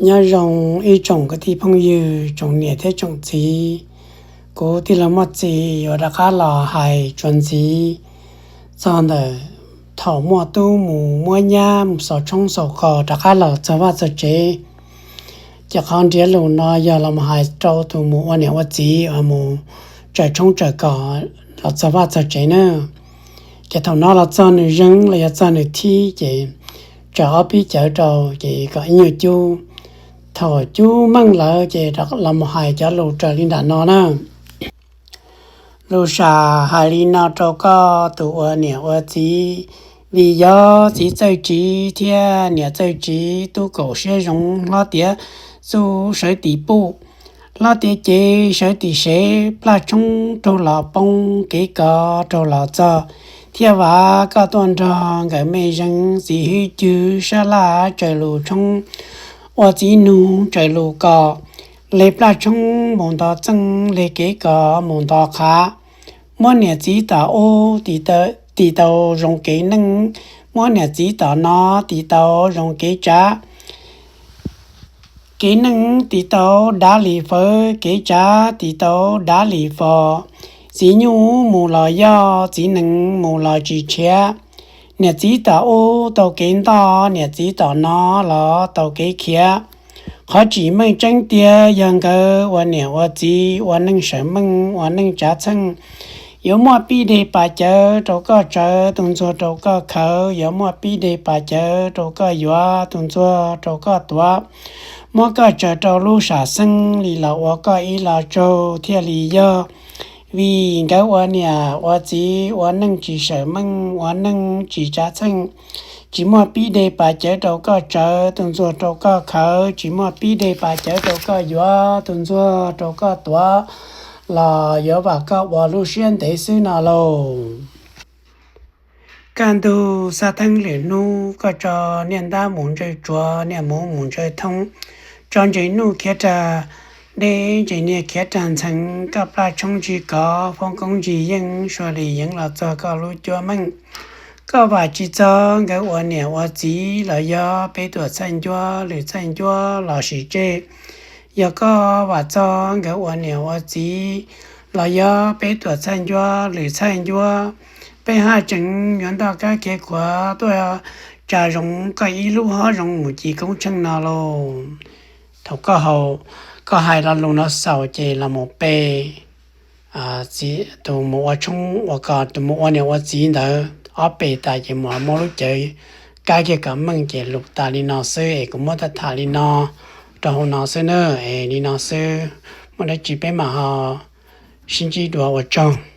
Nyob zoo ib tsoom kwv tij phooj ywg, tsoom niam thiab tsoom txiv. Kuv tij laug Muaj Txi yuav rov qab los hais txuas ntxiv txog ntawm thaum muaj tub mus muab nyab mus xaus tshoob xaus qos rov qab los txog vaj txog tsev. Ces qhov nrhiav lus no yog los mus hais rau tus mus ua niam ua txiv uas mus tsaws tshoob tsaws qos los txog vaj txog tsev na. Ces thaum no los txog nws zeeg los yog txog nws thib ces tsaws ob peb cawv rau ces kom ib nyuag cub. Thaum cub meej lawm ces los mus hais cov lus raws li nram no na. Lus sam hais li no rau koj tus ua niam ua txiv, vim yog txiv txawj tsiv thiab niam txawj tsiv, tub kaum siab zoo hlob tiav txuj sawv tim puj, hlob tiav cev sawv tim sev, plaj tshoob raug los poob, kev kos raug los txog, thiaj vam koj tuaj nrog nkawd me zeeg. Txiv hwj cwg sab laj tsaws lus tshoob, ua txiv nug tsaws lus kos, le plaj tshoob mus nto txeej, le kev kos mus nto qhav. Muab niam txiv tom ub, tis tau zoo kev neej, muab niam txiv tom no, tis tau zoo kev tsav. Kev neej tis tau dav li fawv, kev tsav tis tau dav li fos. Txiv nyuj mus los yoj, txiv nees mus los tsis tshiav. Niam txiv tom ub tau kev ntoj, niam txiv tom no los tau kev khiav. Qhov tsis meej tseeb tiag yog nkawd ua niam ua txiv ua neej sawv meej ua neej tsav txheej. Yuav muaj pib deg pas cawv rau koj tsawv, tus ntxuag rau koj khawv, yuav muaj pib deg pas cawv rau koj yuav, tus ntxuag rau koj tuav. Muab koj tsaws rau lub sam xeeb li los ua koj ib lo tsaug thiaj li yog. Vim nkawd ua niam ua txiv ua neej tsis sawv meej, ua neej tsis tsav txheej. Tsis muaj pib deg pas cawv rau koj tsawv, tus ntxuag rau koj khawv, tsis muaj pib deg pas cawv rau koj yuav, tus ntxuag rau koj tuav, los yuav vam koj ua lub siab ntev xwb no lauj. Kaj ntug xaj theeb lwm hnub, koj tso niaj ntab mus ntsawj tsuav, niaj hmo mus ntsawj thoob, tso ntses nuj khiav rag deb, ntses niaj khiav rag ntxhee, koj plaj tshoob ntsis kov, foob koob ntsis yeej, sua li yeev los txog koj lub cuab meej. Koj vam tsis txog nkawd ua niam ua txiv, los yog peb tuam txhaij ncuab lwm txhaij ncuab los sis tseg. Yog koj vam txog nkawd ua niam ua txiv, los yog peb tuam txhaij ncuab lwm txhaij ncuab, peb haj tseem yuav ntoj kab khiav khuav tuaj tsa zoo koj ib lub hoob zoo mus ci koob tsheej no lauj. Thaum koj hais lo lus no xaus ces los mus pe tus mus ua tshoob ua kos, tus mus ua niam ua txiv ntawd ob pes tas ces mus muab lub cawv kab kiag kom meej ces lus tas li no xwb es kuv muab tham tham li no rau hauv no xwb na. Es li no xwb, muaj dab tsi peb mam ho sib ntsib dua, ua tsaug.